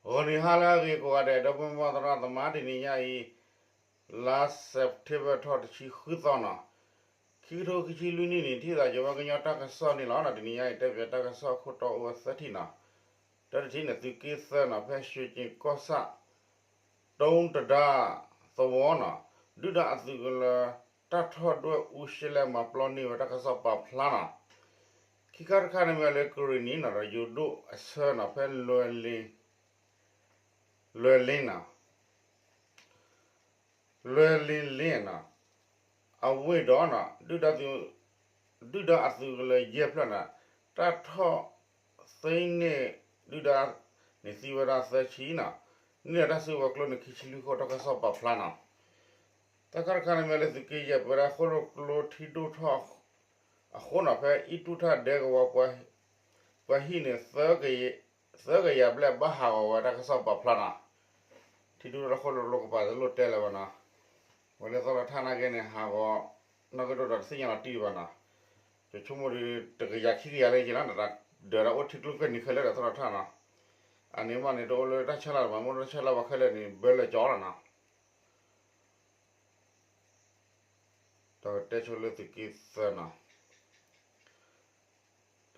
ဂီၤနံၤဟါလၢအဂ့ၤကိးဂၤဒဲး ဒီပုၢ်ဝဲၢ်သရၣ်သမါ တနံၤညါအံၤ လါ September ထီၣ်တဆံဃုသီနီၤ, ခံကထိခံဆံလွံၢ်နံၣ်န့ၣ် ထံၣ်သးက့ၤဝဲကညီတၢ်ကစီၣ်န့ၣ်လီၤ. တနံၤညါအံၤ တဲပၠးတၢ်ကစီၣ်အခိၣ်တီအိၣ်ဝဲသၢထံၣ်နီၤ, တၢတထံၣ်န့ၣ် သုးက့သၢနီၤ ဖဲရွှ့ၣ်ကၠ့ၤကီၢ်ဆၣ် တိတဒါသဝီနီၤ, ဒုၣ်ဒါအသုးကလၢၤ တၢ်ထီၣ်ဒွဲၣ်အူရှဲလဲၣ်မၤပျီန့ၢ်ဝဲတၢ်ကစီၣ်ပာ်ဖျါနီၤ, ခံခါတခါန့ၣ်မ့ၢ်လၢကရ့ၣ်နံၤနီၤ ယိၤဒိၣ်အဆၢနီၤ ဖဲ လွဲလ့နီၤ လွဲလ့လ့နီၤ အဝ့ၢ်ဒီးနီၤ ဒုၣ်ဒါအသုးကလၢၤယဲၢ်ဖျၢၣ်နီၤ တၢ်ထီၣ်သ့န့ၢ်ဒုၣ်ဒါန့ၣ်သံဝဲဒၣ်သၢဆံနီၤ, န့ၢ်ဒီးတၢ်စုကဝဲၤကျိန့ၣ် ခံဆံလွံၢ်ခိၣ် တၢ်ကစီၣ်ပာ်ဖျါနီၤ. တၢ်ခါတခါန့ၣ်မ့ၢ်လၢသုးက့ယဲၢ်ပဝဲဒၣ်ဃိၣ်လိာ်ကျိထံဒိၣ်ထီၣ်အဃိနီၤ ဖဲအံၣ်တူၢ်ထၣ်ဒဲကဝီၤ ပှၤဟံၣ်န့ၣ် သၢကယၤဘျဲၣ် ဘၣ်ဟးဂီၤဝဲ တၢ်ကစီၣ်ပာ်ဖျါနီၤ. ထံဒိၣ်ထီၣ်ဃိၣ်လိာ်ကျိကပၤတလိၣ်တဲလၢၤဘၣ်နီၤ, ဝဲလၢသီလီၤထၣ်နာ်က့န့ၣ် ဟးဂီၤ နီၢ်ကဒိၣ်ဒီးတသ့ၣ်ညါလီၤတံၢ်ဘၣ်နီၤ, ယဆိကမိၣ်ဒီး တကယၤခံကယၤလၢက့လီၤနီၤ, ဒၢးဒၣ်အိၣ်ထံကျိကဲနံၤခဲလၢာ်ဒီးသီလီၤထၣ်နီၤ, အန့ၣ်မ့ၢ်န့ၣ် တအိၣ်လၢတၢ်ဆါလီၤဘၣ်, မ့ၢ်တၢ်ဆါလီၤဘၣ်ခဲလၢာ်န့ၣ် ဘၢလၢကၠီလီၤနီၤ. ဒီးတဲဆိလၢသုးက့သၢနီၤ,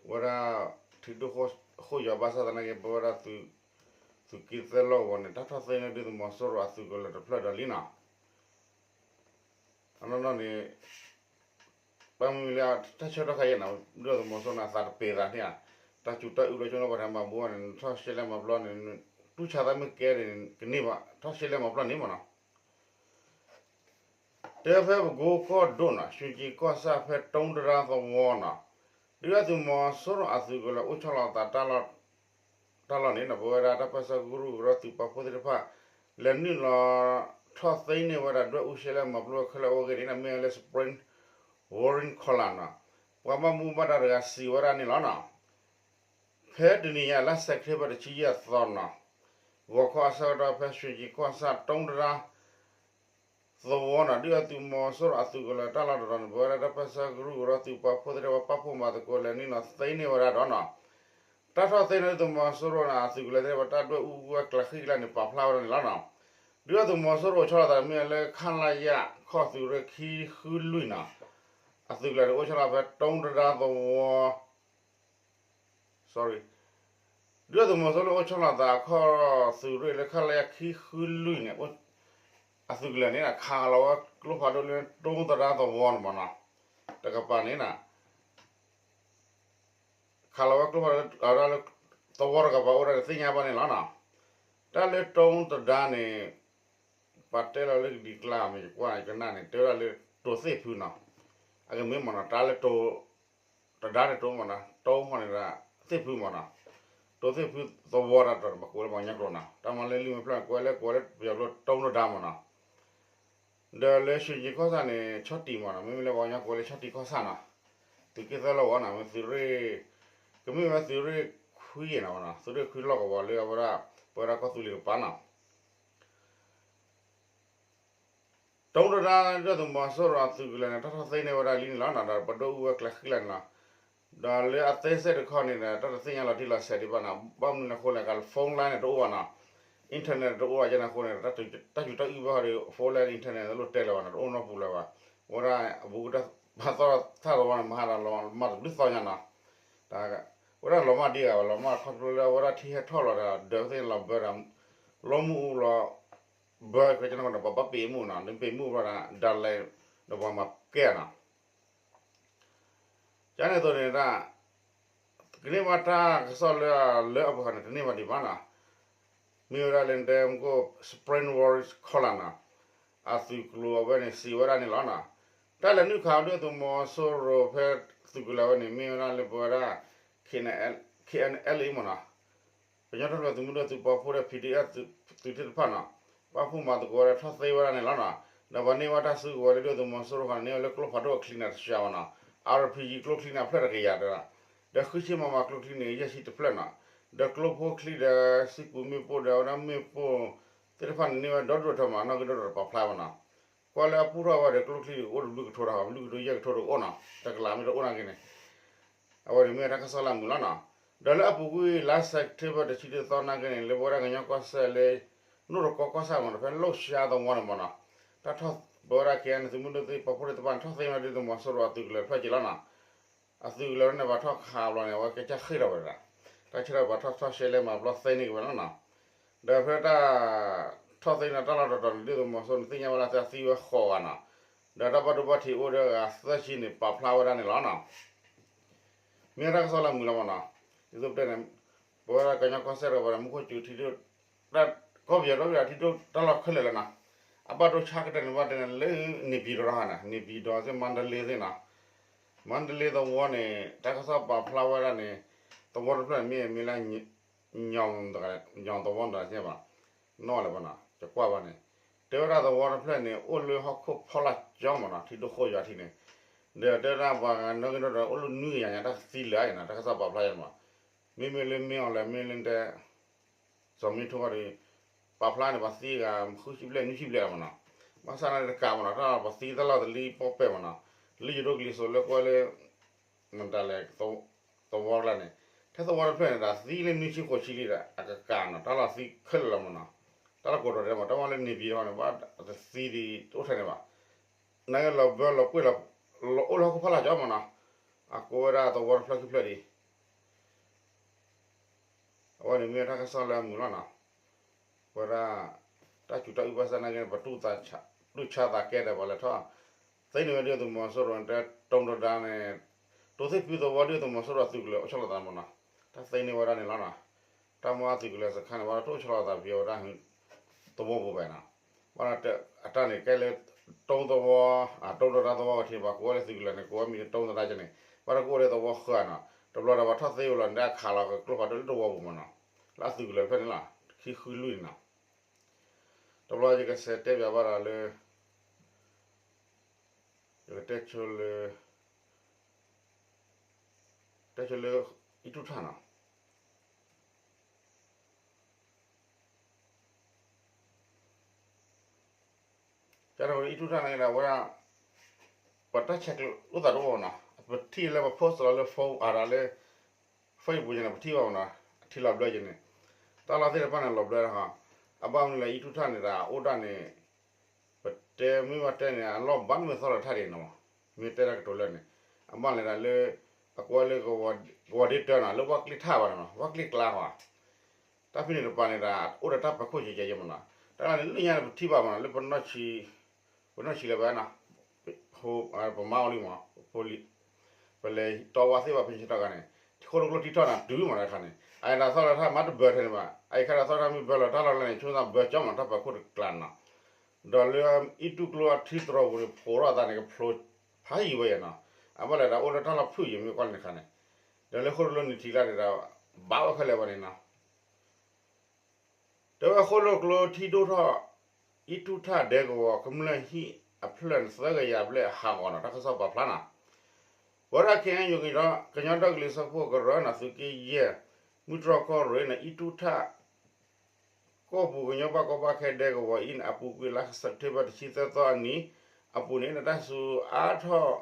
ဝဲဒၣ် ထံဒိၣ်ဃိၣ်ယွၤဘၣ်ဆၣ်သနာ်က့ ပဝဲဒၣ် သုးက့သၢလီၢ်ကဝီၤန့ၣ် တၢ်ထီၣ်သ့န့ၢ်ဒုၣ်ဒါသုးမီၤစိရိၤအသုးကလၢၤတဖျၢၣ်ဒီးလံနီၤ. အနီၢ်နီၢ်န့ၣ် ဘၣ်မနုၤလၢတၢ်ဆၢထီၣ်ခါအံၤနီၤ ဒုၣ်ဒါသုးမီၤစိရိၤန့ၣ် အသးတပ့ၤသးန့ၣ်ဧါ, တၢ်စူၤတၢ်အုးလီၤကၠိနီၢ်ပှၤတၢ်မၤဘူၣ်န့ၣ် ထီၣ်ရှဲလဲၣ်မၤပျီန့ၣ် တူၢ်ဆါသးမ့ၢ်ကဲန့ၣ် ကန့ၢ်ဘၣ် ထီၣ်ရှဲလဲၣ်မၤပျီန့ၣ်မ့ၢ်နီၤ. တဲဖဲပကိကီၢ်ဒိၣ်နီၤ ရွှ့ၣ်ကၠ့ၤကီၢ်ဆၣ်ဖဲတိတဒါသဝီနီၤ, ဒုၣ်ဒါသုးမီၤစိရိၤအသုးကလၢၤအိၣ်ဆီလီၤသး တၢ်လီၢ်န့ၣ်နီၤ ပဝဲဒၣ်တၢ်ပၢဆှၢကရူၢ်ကရၢသုးပာ်ဖှိၣ်သ့ၣ်တဖၣ် လဲၤနုာ်လီၤထီၣ်သ့န့ၢ်ဝဲဒၣ်ဒွဲၣ်အူရှဲလဲၣ်မၤပျီဝဲခဲလၢာ်အဂ့ၢ်န့ၣ် မ့ၢ်ဝဲလၢ Spring Water College နီၤ, ပှၤဘၣ်မူဘၣ်ဒါတဂၤစံးဝဲဒၣ်န့ၣ်လီၤနီၤ. ဖဲတနံၤညါလါ September တဆံယဲၢ်သီနီၤ, ဂီၤခီအဆၢကတီၢ်ဖဲရွှ့ၣ်ကၠ့ၤကီၢ်ဆၣ်တိတဒါ သဝီနီၤ ဒုၣ်ဒါသုးမီၤစိရိၤအသုးကလၢၤတၢ်လီၢ်တတီၤန့ၣ် ပဝဲဒၣ်တၢ်ပၢဆှၢကရူၢ်ကရၢသုးပာ်ဖှိၣ်သ့ၣ်တဖၣ် ပာ်ဖှိၣ်မၤသကိးလဲၤနုာ်လီၤသ့န့ၢ်ဝဲဒၣ်ဒီးနီၤ, တၢ်ထီၣ်သ့န့ၢ်သုးမီၤစိရိၤန့ၣ် အသုးကလၢၤသ့ၣ်တဖၣ်တၢ်ဒွဲၣ်အူဝဲကျဲဃံကျါန့ၣ် ပာ်ဖျါဝဲဒၣ်န့ၣ်လီၤနီၤ. ဒုၣ်ဒါသုးမီၤစိရိၤအိၣ်ဆီလီၤသးမ့ၢ်လၢ ခလရ ခီၣ်သုးရ့ၣ်ခံဃုလွံၢ်နီၤ, အသုးကလၢၤန့ၣ် အိၣ်ဆီလီၤဖဲတိတဒါသဝီ sorry, ဒုၣ်ဒါသုးမီၤစိရိၤအိၣ်ဆီလီၤသးအခီၣ်သုးရ့ၣ်လၢ ခလရ ခံဃုလွံၢ်န့ၣ် အသုးကလၢၤန့ၣ် ခးလီၤဝဲကျိဖးဒိၣ်လၢတိတဒါသဝီန့ၣ်မ့ၢ်နီၤ, တကပၤန့ၣ် ခးလီၤဝဲကျိဖးဒိၣ်လၢ သဝီတကပၤအိၣ်ဒၣ်တသ့ၣ်ညါဘၣ်န့ၣ်လီၤနီၤ. တၢ်လၢတိတဒါန့ၣ် ပှၤတဲလီၤလၢကဒံးကျါမ့ၢ်ယကွၢ်ကနၣ်န့ၣ် တဲဝဲဒၣ်လၢတိၤသ့ၣ်ဖုနီၤ, အကမ့ၢ်မ့ၢ်နီၤ တၢ်လၢတိ တဒါန့ၣ်တိမ့ၢ်နီၤ တိမ့ၢ်န့ၣ် သ့ၣ်ဖုမ့ၢ်နီၤ, တိၤသ့ၣ်ဖုသဝီတၢ်တပကိးလၢပှၤကညီကျိာ်နီၤ တၢ်မၤလၢလံာ်မ့ၢ်ဖျၢၣ်န့ၣ် ကွဲးလၢကွဲးလၢပယီၤကျိာ်တိတဒါမ့ၢ်နီၤ. ဒီးလၢရွှ့ၣ်ကၠ့ၤကီၢ်ဆၣ်န့ၣ် ဆီၣ်တံၢ်မ့ၢ်နီၤ မ့မ့ၢ်လၢပှၤကညီကွဲးလၢဆီၣ်တံၢ်ကီၢ်ဆၣ်နီၤ, သုးက့သၢလီၢ်ကဝီၤနီၤ မ့ၢ်သုးရ့ၣ် ကမ့ၢ်ဝဲသုးရ့ၣ်ခွံနီၤ သုးရ့ၣ်ခွံလီၢ်ကဝီၤလၢအဝဲဒၣ် ပဝဲဒၣ်ကီၢ်သူလ့ၤတကပၤနီၤ. တိတဒါဒုၣ်ဒါသုးမီၤစိရိၤအသုးကလၢၤန့ၣ် တၢ်ထီၣ်သ့န့ၢ်ဝဲဒၣ်လံန့ၣ်လီၤနီၤ ဒီးပဒွဲၣ်အူဝဲကျဲဃံလၢာ်န့ၣ်လီၤ. ဒီးလၢအသဲစဲးတခီန့ၣ်ဒီး တၢ်တသ့ၣ်ညါလီၤတံၢ်လီၤဆဲးဒံးဘၣ်နီၤ ဘၣ်မနုၤလဲၣ်အဃိလဲၣ် က phone line န့ၣ်တအိၣ်ဘၣ်နီၤ, internet တအိၣ်ဘၣ်ယဲန့ၣ်အဃိန့ၣ် တၢ်စူၤတၢ်အုးဘၣ်ဃီဒီး phone line internet တလိၣ်တဲလၢၤဘၣ်နီၤ တအိၣ်နီတပူၤလၢၤဘၣ်. အဝဲဒၣ်အဘူးကတၢၢ်ပာ်သီထီၣ်သးသဝီန့ၣ် မၤဟးဒီးလီၤမၢ်တဘျုးသီညါနီၤ ဝဲဒၣ်လီၤမၢ်ဒံးဂၤဘၣ် လီၤမၢ်ခီဖျိလၢအဝဲဒၣ်ထံဟဲထီၣ်လီၤဒီး ဒၢးသ့ၣ်လီၤဘၢဒီး လီမုၢ်အူလီၤဘၢ ကဲကနီၣ်ဒီး ပှၤဘၣ်ပ့ၤမုၢ်နီၤ နပ့ၤမုၢ်ဘၣ်ဒီး ဒၣ်လဲာ်ဒီးပှၤမၤကဲနီၤ. ကန့ၣ်အသိးန့ၣ်ဒၣ် ကန့ၢ်ဘၣ်တၢ်ကစီၣ်လၢအလၢအပှဲၤဃီန့ၣ် တန့ၢ်ဘၣ်ဒံးဘၣ်နီၤ. မ့ၢ်ဝဲဒၣ်လၢတဲမကိၣ် Spring Water College နီၤ အသုးကျိၤအဝဲန့ၣ် စံးဝဲဒၣ်န့ၣ်လီၤနီၤ. တၢ်လဲၤနုာ်ခးဒုၣ်ဒါသုးမီၤစိရိၤဖဲသုးကလၢၤဝဲန့ၣ် မ့ၢ်ဝဲဒၣ်လၢပဝဲဒၣ် K N L မ့ၢ်နီၤ ကညီထူၣ်ဖျဲးသုးမုၢ်ဒိၣ်သုးပာ်ဖှိၣ်ဒီး P D F သုးသ့ၣ်တဖၣ်နီၤ ပာ်ဖှိၣ်မၤသကိးဝဲဒီးထီၣ်သ့ဝဲဒၣ်န့ၣ်လီၤနီၤ. ဒီးပှၤန့ၢ်ဘၣ်တၢ်စုကဝဲၤလၢဒုၣ်ဒါသုးမီၤစိရိၤဃီန့ၣ် န့ၢ်ဝဲလၢကျိဖးဒိၣ်အချံန့ၣ်တစှၤဘၣ်နီၤ R P G ကျိချံန့ၣ်အဖျၢၣ်တကယၤတဂၤ ဒီးဃုဆံ မမ ကျိချံန့ၣ် ယဲၢ်ဆံတဖျၢၣ်နီၤ. ဒီးကျိဖိချံဒီး စံၣ်ပူၤမ့ၣ်ပိၢ်ဒီး အဝဲဒၣ်မ့ၣ်ပိၢ်သ့ၣ်တဖၣ်န့ၣ် န့ၢ်ဝဲဒီဒိၣ်ထီၣ်မး နီၢ်ကဒိၣ်ဒီးပာ်ဖျါဘၣ်နီၤ. ကွၢ်လၢအပူထီၣ်ဝဲဒီးကျိချံန့ၣ် အိၣ်တဘျုးကထိဒီး ဘျုးကထိယဲၢ်ကထိတအိၣ်နီၤ တကလးမ့ၢ်တအိၣ်နာ်က့န့ၣ် အဝဲန့ၣ်မ့ၢ်တၢ်ကစီၣ်လၢအမုာ်လီၤနီၤ. ဒီးလၢအပူၤကွံာ်လါစဲးပထ့ဘၢၣ်တဆံတသီနာ်က့န့ၣ် လၢပဝဲဒၣ်ကညီကီၢ်စဲၣ်လၢ နိၣ်တကီကီၢ်ဆၣ်မ့ၢ်နီၤ ဖဲလိၣ်ရှါသဝီန့ၣ်မ့ၢ်နီၤ, တၢ်ထီၣ်ပဝဲဒၣ် ကဲန့ၣ် သုးမုၢ်ဒိၣ်သုးပာ်ဖှိၣ်သ့ၣ်တဖၣ်န့ၣ် ထီၣ်သ့ဝဲဒၣ်ဒုၣ်ဒါသုးမီၤစိရိၤအသုးကလၢၤတဖျၢၣ်က့ၤလီၤနီၤ, အသုးကလၢၤန့ၣ် ဘၣ်ထီၣ်ခးဘျီန့ၣ် အဝဲကဲဆၣ်ဃ့ၢ်ထီၣ်ဝဲဒၣ်, တၢ်ဆၢထီၣ်ဘၣ်ထီၣ်ထီၣ်ရှဲလဲမၤပျီသ့န့ၢ်က့ၤဝဲလီၤနီၤ, ဒီးဖဲတၢ် ထီၣ်သ့န့ၣ်တၢ်လီၢ်တတီၤန့ၣ် ဒုၣ်ဒါသုးမီၤစိရိၤန့ၣ် သ့ၣ်ညါဝဲလၢသးသံဝဲဃိးဂၤနီၤ, ဒီးတၢ်ဘၣ်ဒိဘၣ်ထံးအိၣ်ဒီးဂၤသၢဆံန့ၣ် ပာ်ဖျါဝဲဒၣ်န့ၣ်လီၤနီၤ. မ့ၢ်တၢ်ကစီၣ်လၢအမုာ်လီၤမ့ၢ်နီၤ, ဒ်သိးပတဲန့ၣ် ပဝဲဒၣ်ကညီကီၢ်စဲၣ်တကပၤန့ၣ် မူခိၣ်စူၤထံဒိၣ် ကီၢ်ပယီၤဒီဘ့ၣ်ဒီးထံဒိၣ်တၢ်လီၢ်ခဲလၢာ်လီၤနီၤ, အဘၣ်ဒိဆါကတၢၢ်န့ၣ် ဘၣ်တဲန့ၣ်လၢ န့ၣ်ပံၤဒီးတဟါနီၤ, န့ၣ်ပံၤဒီးသ့ၣ် မါတလ့သ့ၣ်နီၤ, မါတလ့သဝီန့ၣ် တၢ်ကစီၣ်ပာ်ဖျါဝဲဒၣ်န့ၣ် သဝီတဖျၢၣ်န့ၣ်မ့ၢ်မ့ၢ်လၢ ညီသဝီတဂၤဘၣ်, နီၣ်လၢၤဘၣ်နီၤ, ယကွၢ်ဘၣ်န့ၣ် တဲဝဲဒၣ်သဝီတဖျၢၣ်န့ၣ် အိၣ်လၢဟီၣ်ခိၣ်ဖီလာ်ကၠီမ့ၢ်နီၤ, ထံဒိၣ်ဃိၣ်ယွၤထံန့ၣ်, ဒီးတဲဝဲဒၣ်ပှၤနီၣ်ဂံၢ်နီၣ်ဒွးအိၣ်လၢနွံကယၤညါ တၢ်ကသံလၢာ်အံၤနီၤ, တၢ်ကစီၣ်ပာ်ဖျါယဲမ့ၢ်, မ့မ့ၢ်လၢမ့ၢ်အီၤလဲၣ် မ့ၢ်လၢတဲ စီၤမ့ၢ်ထိၣ်ဃီဒီး ပာ်ဖျါန့ၣ် ပှၤသံဂၤ ဃုဆံဘျဲၣ်နွံဆံဘျဲၣ်လီၤမ့ၢ်နီၤ, ဘၣ်ဆၣ်န့ၣ်တကးမ့ၢ်နီၤ, တၢ်ပှၤသံတၢ်လီၢ်တလံပီၣ်ပဲၢ်မ့ၢ်နီၤ, လၢယိၤဒိၣ်ကလံၤစိးလၢကွဲလၢ မတၤလဲၣ် သဝီကျါန့ၣ်, ထဲသဝီတဖျၢၣ်န့ၣ် တၢ်သံလၢနွံဆံဃိးဆံလံဒီး အကကးနီၤ, တၢ်လီၢ်သံခဲလၢာ်လီၤမ့ၢ်နီၤ, တၢ်လီၢ်ကိးတီၤဒဲးမ့ၢ် တၢ်မ့ၢ်လၢန့ၣ်ပံၤဒီးန့ၣ် ဘၣ်တသံဒံးတအိၣ်ထဲန့ၣ်ဘၣ်, နာ်က့လီၤဘၢလီၤပှ့ၢ်လီၤ အိၣ်လၢဟီၣ်ခိၣ်ဖီလာ်ကၠီမ့ၢ်နီၤ, အကိးဝဲဒၣ်သဝီတဖျၢၣ်ခံဖျၢၣ်ဒံး အဝဲန့ၣ်မ့ၢ်တၢ်ကစီၣ်လၢအမုာ်လီၤနီၤ, ဝဲဒၣ် တၢ်စူၤတၢ်အုၣ်ဘၣ်ဆၣ်နာ်က့န့ၣ် ပတူၢ်ဆါသးကဲဒီးပှၤလဲၤထီၣ် သ့န့ၢ်ဝဲဒုၣ်ဒါသုးမီၤစိရိၤန့ၣ် တဲတိၤတဒါန့ၣ် တိၤသ့ၣ်ဖုသဝီဒုၣ်ဒါသုးမီၤစိရိၤအသုးကလၢၤအိၣ်ဆီလီၤသးမ့ၢ်နီၤ, တၢ်သ့န့ၢ်ဝဲဒၣ်န့ၣ်လီၤနီၤ, တၢ်မ့ၢ်အသုးကလၢၤစခါန့ၣ် ဝဲဒၣ်တအိၣ်ဆီလီၤသးဖဲဝဲဒၣ် သဝီပူၤဘၣ်နီၤ, ဘၣ်ဒီးအတၢ်န့ၣ်ကဲလၢ တိၤသဝီ တိၤတဒါသဝီကထံး ပှၤကိးဝဲလၢသုးကလၢၤန့ၣ် ကိးဝဲမံၤလၢတိၤတဒါကန့ၣ် ဘၣ်ဒီးကအိၣ်လၢသဝီဃၢၤနီၤ, တဘျီဒီးပှၤထီၣ်သ့ဝဲလီၤန့ၣ် အခးလီၤကျိဖးဒိၣ်လၢသဝီပူၤမ့ၢ်နီၤ, လၢအသုးကလၢၤတဖျၢၣ်န့ၣ်လီၤ, ခံဃုလွံၢ်န့ၣ်နီၤ, တဘျီယကစဲးတဲပၠးဘၣ်ဒီးလၢ ယကတဲဆိလၢ တဲဆိလၢ အံၣ်တူၣ်ထၣ်နီၤ ကဲထီၣ်အံၣ်တူၣ်ထၣ်န့ၣ်ဒီး အဝဲဒၣ် ပှၤတၢ်ဆဲးကျိးလိာ်သးတအိၣ်နီၤ, ပထံၣ်လၢပ post လီၤလၢ phone အါဒီးလၢ Facebook န့ၣ် ပထံၣ်ဘၣ်မ့ၢ်နီၤ, အထံလီၤဘျၢက့ၤန့ၣ်, တၢ်လီၢ်သ့ၣ်တဖၣ်န့ၣ်လီၤဘျၢတခီ, အဘၣ်မနုၤလဲၣ် အံၣ်တူၣ်ထၣ်န့ၣ်ဒီး အအိၣ်ဒၣ်န့ၣ် ပတဲမ့ၢ်ဘၣ်တဲန့ၣ် အလီၢ်ဘၣ်မနုၤသီလၢထၣ်ဒံးနီၤ, မ့ၢ်တဲတၢ်ကတိၤလၢန့ၣ်, အဘၣ်လဲၤဒၣ်လၢ အကွဲးလၢ ကဝီၤဒ့တၢနီၤ လၢဝၣ်ကျ့ၣ်ထၣ်ဘၣ်နီၤ ဝၣ်ကျ့ၣ်ကျါဃီ တၢ်ဖဲန့ၣ်တပၤန့ၣ်ဒီး အိၣ်ဒီးတၢ်ပၢၤခိၣ်ကဲကဲယဲမ့ၢ်နီၤ, တၢ်န့ၣ်လၢညါန့ၣ် ပထံၣ်ဘၣ်မ့ၢ်နီၤ လၢပနီၢ်ဆံး, ပနီၢ်ဆံးလၢၤဘၣ်နီၤ, ပမါအိၣ်လံမ့ၢ် ဖိလံၤ, ပလဲၤတီဝါသ့ၣ်ဘၣ်ဖဲဆံးထီၣ်ဂၤန့ၣ်, ထံခိၣ်လိာ်ကျိထံထီၣ်န့ၣ် တုၤမ့ၢ်တခါန့ၣ်, အအံၤဒီးသီလၢထၣ်မၤတဘၢထဲန့ၣ်ဘၣ်, အအံၤခါဒီးသီလၢထၣ်မ့ၢ်ဘၢလီၤတၢ်လီၢ်လၢန့ၣ် ဆိသးဘၢကၠီမ့ၢ်တၢ်ပၢၤခိၣ်တကျါနီၤ, ဒီးလၢအံၣ်တူၣ်ကျိအထံတြီၤပူၤန့ၣ် ဖိးထီၣ်အသးန့ၣ် ကဖျိဖးယံၤဝဲယဲနီၤ, အဘၣ်လဲၤဒီးအိၣ်လၢတၢ်လီၢ်ဖုၣ်ယံၤမ့ၢ်ကွၢ်လၢန့ၣ်ခါန့ၣ်, ဒီးလၢဃိၣ်တလိနံၤထံးကျါန့ၣ်ဒီး ဘၣ်ဝဲခဲလၢာ်ဝဲန့ၣ်နီၤ တဲဝဲဃိၣ်လိာ်ကျိထံဒိၣ်ထီၣ် အံၣ်တူၣ်ထၣ်ဒဲကဝီၤ ကမျၢၢ်ဟံၣ်အဖျၢၣ်န့ၣ် သၢကယၤဘျဲၣ်ဟးဂီၤနီၤ တၢ်ကစီၣ်ပာ်ဖျါနီၤ, ဝဲဒၣ် ခ့ၣ်အဲၣ်ယူၣ် ကညီဒီကလုာ်စၢဖှိၣ်ကရၢနီၤ သုးက့ယဲၢ် မုၢ်တြီၢ်ကီၢ်ရ့ၣ်န့ၣ် အံၣ်တူၣ်ထၣ် ကီၢ်ပူၤကညီဘၣ်ကီဘၣ်ခဲဒဲကဝီၤအံၤန့ၣ် အပူၤကွံာ်လါစဲးပထ့ဘၢၣ်တဆံသၢသီအနံၤ အပူၤန့ၣ် တၢ်ဆူးအါထီၣ်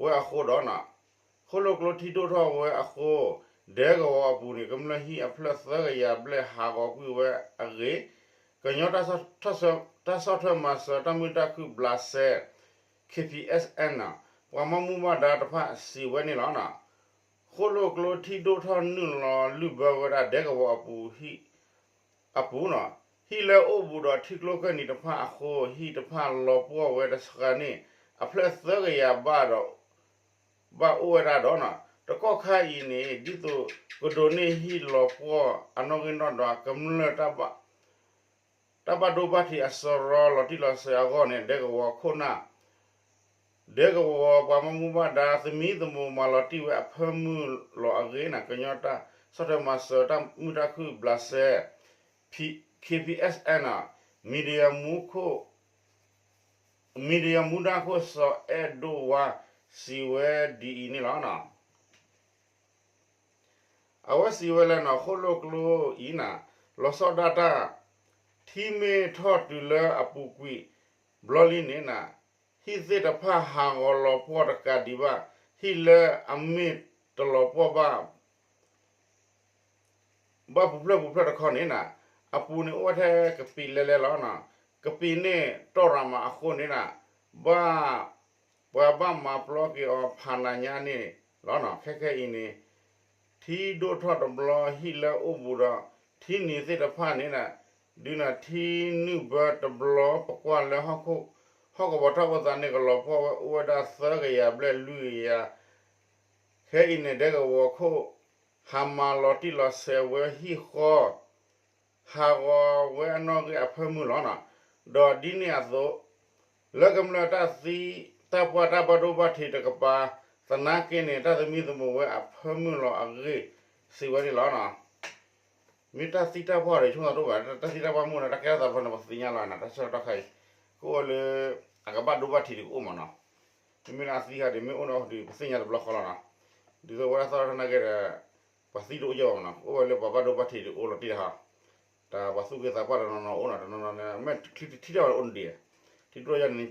ဝဲအဃိဒီးနီၤ ဃိၣ်လိာ်ကျိထံဒိၣ်ထီၣ်ဝဲအဃိ ဒဲကဝီၤအပူၤန့ၣ် ကမျၢၢ်ဟံၣ်အဖျၢၣ်သၢကယၤဘျဲၣ်ဟးဂီၤကွံာ်ဝဲအဂ့ၢ် ကညီတၢ်ဆီၣ်ထွဲမၤစၢၤတၢ်မုာ်တၢ်ခုၣ်ဘျးစဲ ခ့ၣ်ပံၣ်အဲၣ်စဲၣ် ပှၤမၤမူဘၣ်ဒါတဖၣ်စံးဝဲန့ၣ်လီၤ. ဃိၣ်လိာ်ကျိထံဒိၣ်ထီၣ်နုာ်လီၤလုၢ်ဘၢဝဲဒၣ်ဒဲကဝီၤအပူၤ အပူၤနီၤ ဟံၣ်လၢအိၣ်ဘူးဒီးထံကျိကၢၢ်နံၤတဖၣ်အဃိ ဟံၣ်တဖၣ်လီၤပှီၢ်ဝဲတဆှးန့ၣ် အဖျၢၣ်သၢကယၤဘၣ်ဒီး ဘၣ်အိၣ်ဝဲဒၣ်ဒီးနီၤ တကီၢ်ခါအံၤန့ၣ် ဒ်သိးကဒိးန့ၢ်ဟံၣ်လီၤပှီၢ်အနီၣ်ဂံၢ်နီၣ်ဒွး ကမျၢၢ် တၢ်ဘၣ်ဒိဘၣ်ထံးအစရီလီၤတံၢ်လီၤဆဲးအဂီၢ်န့ၣ် ဒဲကဝီၤခိၣ်နၢ် ဒဲကဝီၤပှၤမၤမူဘၣ်ဒါသမံသမိးမၤလီၤတံၢ်ဝဲအဖၢမုၢ်လီၤအဂ့ၢ်န့ၣ် ကညီတၢ်ဆီၣ်ထွဲမၤစၢၤတၢ်မုာ်တၢ်ခုၣ်ဘျးစဲ ခ့ၣ်ပံၣ်အဲၣ်စဲၣ်နီၤ မံၤဒယၢမူဒါခိၣ် မံၤဒယၢမူဒါခိၣ်စီၤအဲၣ်ဒိၣ်ဝါ စံးဝဲဒ်အံၤန့ၣ်လီၤ. အဝဲစံးဝဲလၢနီၤ ဃိၣ်လိာ်ကျိအံၤန့ၣ် လီၤဆီဒၣ်တၢ် ထံမ့ၢ်ထီၣ်တုၤလၢအပူၤကွံာ်ဘျီလံန့ၣ် ဟံၣ်သ့ၣ်တဖၣ်ဟးဂီၤလီၤပှီၢ်တကးဒံးဘၣ် ဟံၣ်လၢအမ့ၢ်တလီၤပှီၢ်ဘၣ် ဘၣ်ပူၤဖျဲးပူၤဖျဲးတခီန့ၣ်နီၤ, အပူၤန့ၣ်အိၣ်ဝဲထဲကပံာ်လဲလဲလီၤနီၤ, ကပံာ်န့ၣ်တီၢ်ရၤမးအဃိန့ၣ်နီၤ, ဘၣ် ပှၤဘၣ်မၤပျီက့ၤအီၤဖးနၤညါန့ၣ်လီၤနီၤ. ခဲခဲအံၤန့ၣ် ထံဒိၣ်ထီၣ်တဘျီဟံၣ်လၢအိၣ်ဘူးဒီး ထံနံၤသ့ၣ်တဖၣ်န့ၣ်နီၤ, ဒုးနၤထံနုာ်ဘၢတဘျီပကွၢ်လၢ ဟီၣ်ကဝီၤတၢ်အိၣ်သးန့ၣ် ကလီၤပှီၢ်ဝဲအိၣ်ဝဲဒၣ်သၢကယၤဘျဲၣ်လွံၢ်ကယၤ ခဲအံၤန့ၣ် ဒဲကဝီၤခိၣ် ဟးမၤလီၤတံၢ်လီၤဆဲးဝဲဟံၣ်ဃီ ဟးဂီၤဝဲအနီၣ်ဂံၢ်အဖၢမုၢ်လီၤနီၤ. ဒီးဒ်န့ၣ်အသိး လၢကမျၢၢ်တၢ်သံ တၢ်ပှၢ်တၢ်ဘၣ်ဒိဘၣ်ထံးတကပၤ သနာ်က့န့ၣ် တၢ်သမံသမိးဝဲအဖၢမုၢ်လီၤအဂ့ၢ် စံးဝဲန့ၣ်လီၤနီၤ. မ့ၢ်တၢ်သံတၢ်ပှၢ်ဒီး ဆိကမိၣ်တအိၣ်ဘၣ်, တၢ်သံတၢ်ပှၢ်မုၢ်ဒီး တၢ်ကဲထီၣ်သးဖျိန့ၣ် ပသ့ၣ်ညါလီၤနီၤ, တၢ်ဆၢကတီၢ်ခါအံၤ ကအိၣ်ဝဲလၢ အကဘၣ်ဒိဘၣ်ထံးဒံးကအိၣ်မးနီၤ. မ့မ့ၢ်လၢအသံခါဒီး မ့ၢ်အိၣ်ဒီးဒုး ပသ့ၣ်ညါတဘျီဃီလီၤနီၤ. ဒ်သိးဝဲဒၣ်သီၣ်ထီၣ်နာ်က့ဒီး ပှၤသံတအိၣ်ယဲၢ်ဘၣ်မးနီၤ, အိၣ်ဝဲလၢပှၤဘၣ်ဒိဘၣ်ထံးဒံးအိၣ်လီၤတံၢ်လီၤဟီ, တၢ်ပှၤသူၣ်က့သးပှၢ်တနီၤနီၤအိၣ်နီၤ, တနီၤနီၤန့ၣ် မ့ၢ်ချံထံၣ်ထီၣ်ဝဲအိၣ်န့ၣ်ဒံး, ထံဒိၣ်ယဲၢ်န့ၣ်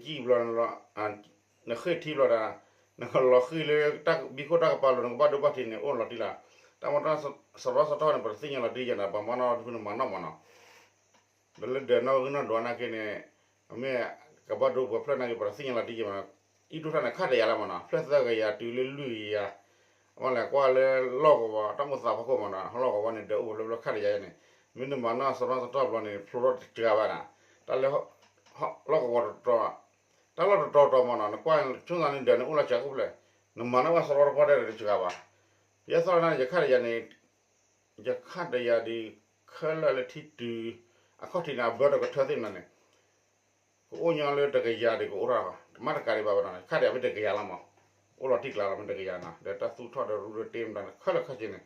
နကံၣ်ဘျီ နဃ့ၢ်ထံဘျီဒီး နကလီၤဃံၤလၢ ဘံခိၣ်တၢ်ကပၤလိၤ နကဘၣ်ဒိဘၣ်ထံးန့ၣ် အိၣ်လီၤတံၢ်လီၤ. တၢ်မၤတၢ်စရီစရီန့ၣ် ပတသ့ၣ်ညါလီၤတံၢ်ယဲၢ်နီၤ, ပှၤမၤနီၣ်တဖုန့ၣ်မၤနီၣ်မးနီၤ. ဒီးလၢဒၢးနီၣ်ဂံၢ်နီၣ်ဒွးနာ်က့န့ၣ် မ့ၢ်ကဘၣ်ဒိပှၤဖျၢၣ်နာ်က့ ပှၤတသ့ၣ်ညါလီၤတံၢ်က့ၤမးနီၤ, အံၣ်တူၢ်ထၣ်န့ၣ် ခးတယာ်လီၤမးနီၤ, ဖျၢၣ်သၢကယၤတုၤလၢလွံၢ်ကယၤ, အဝဲလဲၤကွၢ်လၢလီၢ်ကဝီၤ တၢ်အိၣ်သးဖီခိၣ်မးနီၤ, လီၢ်ကဝီၤန့ၣ် ဒၢးအိၣ်ဖျိဖျိခးတယာ်န့ၣ်, မ့ၢ်နမၤနီၣ်စရီစရီဘျီန့ၣ် ဖျိထီၣ်တစှၤဘၣ်နီၤ, တၢ်လၢ လီၢ်ကဝီၤတတီၤ တၢ်လီၢ်တတီၤတီၤမးနီၤ, နကွၢ်ဆိသးန့ၣ်ဒၢးန့ၣ်အိၣ်လီၤစှၤကိၣ်ဖျဲၣ်, နမၤနီၣ်ဘၣ်စရီတပီၢ်တဲဒီးတစှၤဘၣ်. ယဲသီၣ်န့ၣ် ယခးတယာ်န့ၣ် ယခးတယာ်ဒံးခဲလၢာ်လၢထံတုၤ အခီၣ်ထံးန့ၣ် အဘၢတကထၢသ့ၣ်မးန့ၣ်, ကအိၣ်ညီလၢတကယၤဒံးကအိၣ်ထီၣ်, မ့ၢ်တကးဒံးဘၣ်ဘၣ်နီၤ, ခးတယာ်မ့ၢ်တကယၤလီၤမး, အိၣ်လီၤတံၢ်ကျါလီၤမ့ၢ်တကယၤနီၤ, ဒီးတၢ်သူၣ်ထီၣ်ဒီးရူဒီးတ့မတၤန့ၣ် ခဲလၢာ်ခဲဆ့န့ၣ်, ဒီး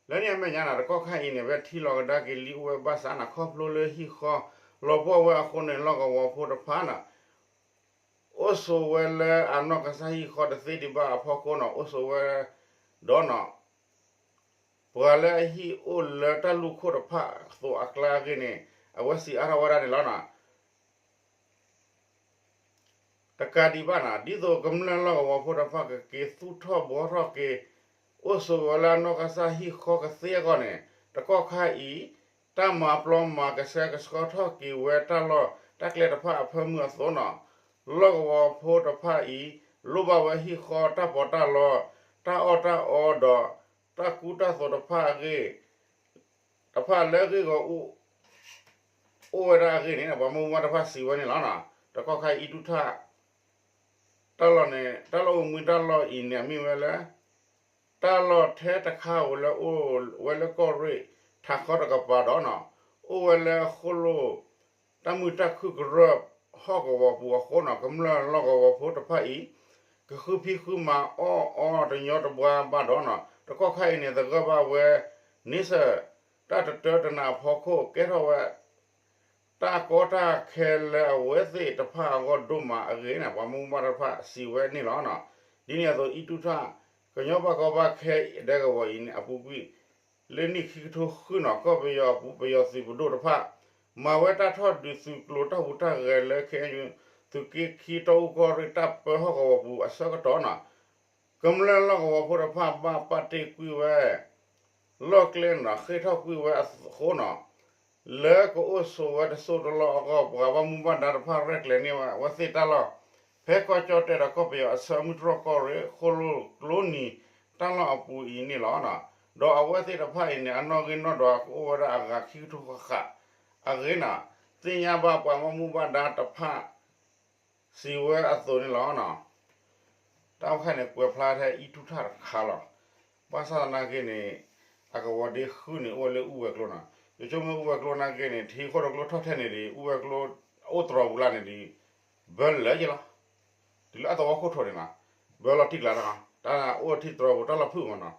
လၢန့ၣ်အမဲာ်ညါနီၤ တကီၢ်ခါအံၤန့ၣ် ဝဲထံလီၤကဒါက့ၤလံအိၣ်ဝဲဘၣ်ဆၣ်နီၤ ခီဖျိလၢဟံၣ်ဃီလီၤပှီၢ်ဝဲအဃိန့ၣ် လီၢ်ကဝီၤဖိတဖၣ်နီၤ အိၣ်ဆိးဝဲလၢအနီၢ်ကစၢ်ဟံၣ်ဃီတသ့ဒံးဘၣ်အဖီခိၣ်နီၤ အိၣ်ဆိးဝဲဒီးနီၤ ပှၤလၢအဟံၣ်အိၣ်လၢတၢ်လူၢ်ခိၣ်တဖၣ်အသိးအကျါအဂ့ၢ်န့ၣ် အဝဲစံးအါထီၣ်ဝဲဒၣ်န့ၣ်လီၤနီၤ. တကးဒံးဘၣ်နီၤ ဒ်သိးကမျၢၢ်လီၢ်ကဝီၤဖိတဖၣ်ကက့ၤသူၣ်ထီၣ်ဘှီထီၣ်က့ၤ အိၣ်ဆိးဝဲလၢအနီၢ်ကစၢ်ဟံၣ်ဃီကသ့အဂီၢ်န့ၣ် တကီၢ်ခါအံၤ တၢ်မၤပျီမၤကဆှဲကဆှီထီၣ်က့ၤဝဲတၢ်လီၢ်တၢ်ကျဲတဖၣ်အဖၢမုၢ်အသိးနီၤ လီၢ်ကဝီၤဖိတဖၣ်အံၤ လိၣ်ဘၣ်ဝဲဟံၣ်ဃီတၢ်ပီးတၢ်လီ တၢ်အီၣ်တၢ်အီဒီး တၢ်ကူတၢ်သိးတဖၣ်အဂ့ၢ် တဖၣ်လၢအဂ့ၢ်ဂီၢ် အိၣ်ဝဲဒၣ်အဂ့ၢ်န့ၣ် ပှၤမူဘၣ်တဖၣ်စံးဝဲန့ၣ်လီၤ. တကီၢ်ခါအံၤ အံၣ်တူၢ်ထၣ် တၢ်လီၢ်န့ၣ် တၢ်လီၢ်အိၣ်မူတၢ်လီၢ်အံၤန့ၣ် အမ့ၢ်ဝဲလၢ တၢ်လီၢ်ထဲတခါဧိၤလၢအိၣ်ဝဲလၢကီၢ်ရ့ၣ် ထးခီတကပၤဒီးနီၤ အိၣ်ဝဲလၢဃိၣ်လိၣ် တၢ်မုာ်တၢ်ခုၣ်ကရၢၢ်ဟီၣ်ကဝီၤပူၤအဃိနီၤ ကမျၢၢ်လီၢ်ကဝီၤဖိတဖၣ်အံၤ ကဃုဖံးဃုမၤအီၣ်အီတညီတဘှါဘၣ်ဒီးနီၤ တကီၢ်ခါအံၤန့ၣ် သဂၢၢ်ဘၣ်ဝဲ န့ဆၢၣ် တၢ်တတၢတနးအဖီခိၣ် ကဲထီၣ်ဝဲ တၢ်ကီတၢ်ခဲလၢအဝဲသ့ၣ်တဖၣ်အဂီၢ်ဒိၣ်မးအဂ့ၢ်န့ၣ် ပှၤမူဘၣ်တဖၣ်စံးဝဲန့ၣ်လီၤ. ဒ်န့ၣ်အသိး အံၣ်တူၢ်ထၣ် ကညီပှၤကီၢ်ဘၣ်ခဲအံၤဒဲကဝီၤအံၤန့ၣ် အပူၤကွံာ် လၢနံၣ်ခံကထိဃုနီၤ ကီၢ်ပယီၤအပူၤ ပယီၤသုးပဒိၣ်တဖၣ် မၤဝဲတၢ်ထီၣ်ဒုးသုးကျိၤတၢ်ဟူးတၢ်ဂဲၤလၢ ခဲအံၤ သုးက့ခံတီအူကီၢ်ရ့ၣ်တၢ်ပၢဟီၣ်ကဝီၤပူၤအဆၢကတီၢ်နီၤ ကမျၢၢ်လီၢ်ကဝီၤဖိတဖၣ်ဘၣ်ပာ်တ့ၢ်ကွံာ်ဝဲ လီၢ်ကျဲနီၤ ဃ့ၢ်ထီၣ်ကွံာ်ဝဲအဃိနီၤ လၢကအိၣ်ဆိးဝဲတစိၢ်တလီၢ်အဂီၢ် ပှၤဘၣ်မူဘၣ်ဒါတဖၣ်ရဲၣ်ကျဲၤန့ၢ်ဝဲအဝဲသ့ၣ်တၢ်လီၢ် ဖဲကီၢ်ကၠီၣ်တဲၣ်ဒီးကီၢ်ပယီၤအဆၢမုၢ်တြီၢ်ကီၢ်ရ့ၣ် ဃိၣ်လိၣ်ကျိနံၤတၢ်လီၢ်အပူၤအံၤန့ၣ်လီၤ. ဒီးအဝဲသ့ၣ်တဖၣ်အံၤန့ၣ် အနီၣ်ဂံၢ်နီၣ်ဒွးကအိၣ်ဝဲဒၣ်အဂၤခံကထိဃၣ်ဃၣ်အဂ့ၢ်နီၤ သ့ၣ်ညါဘၣ်ပှၤဘၣ်မူဘၣ်ဒါတဖၣ် စံးဝဲအသိးန့ၣ်လီၤ. တၢ်အိၣ်ခဲန့ၣ် ကွဲးဖျါထဲအံၣ်တူၢ်ထၣ်တခါလီၤ. ဘၣ်ဆၣ်သနာ်က့န့ၣ် အကဝီၤဒ့ဃုန့ၣ် အိၣ်ဝဲလၢအူဝဲၤကျိနီၤ. ယဆိကမိၣ်အူဝဲၤကျိနာ်က့န့ၣ် ထံဃိၣ်တကျိထီၣ်ထဲန့ၣ်ဒီး အူဝဲၤကျိအိၣ်တြီၤပူၤလၢ်န့ၣ်ဒီး ဘၢလၢာ်က့လီၤ. တုၤလၢအသဝီခိၣ်ထိးန့ၣ်နီၤ ဘၢလီၤတံၢ်ကျါနီၤ တၢ်အိၣ်ထံၣ်တြီၤပူၤတၢ်လီၢ်ဖုၣ်မးနီၤ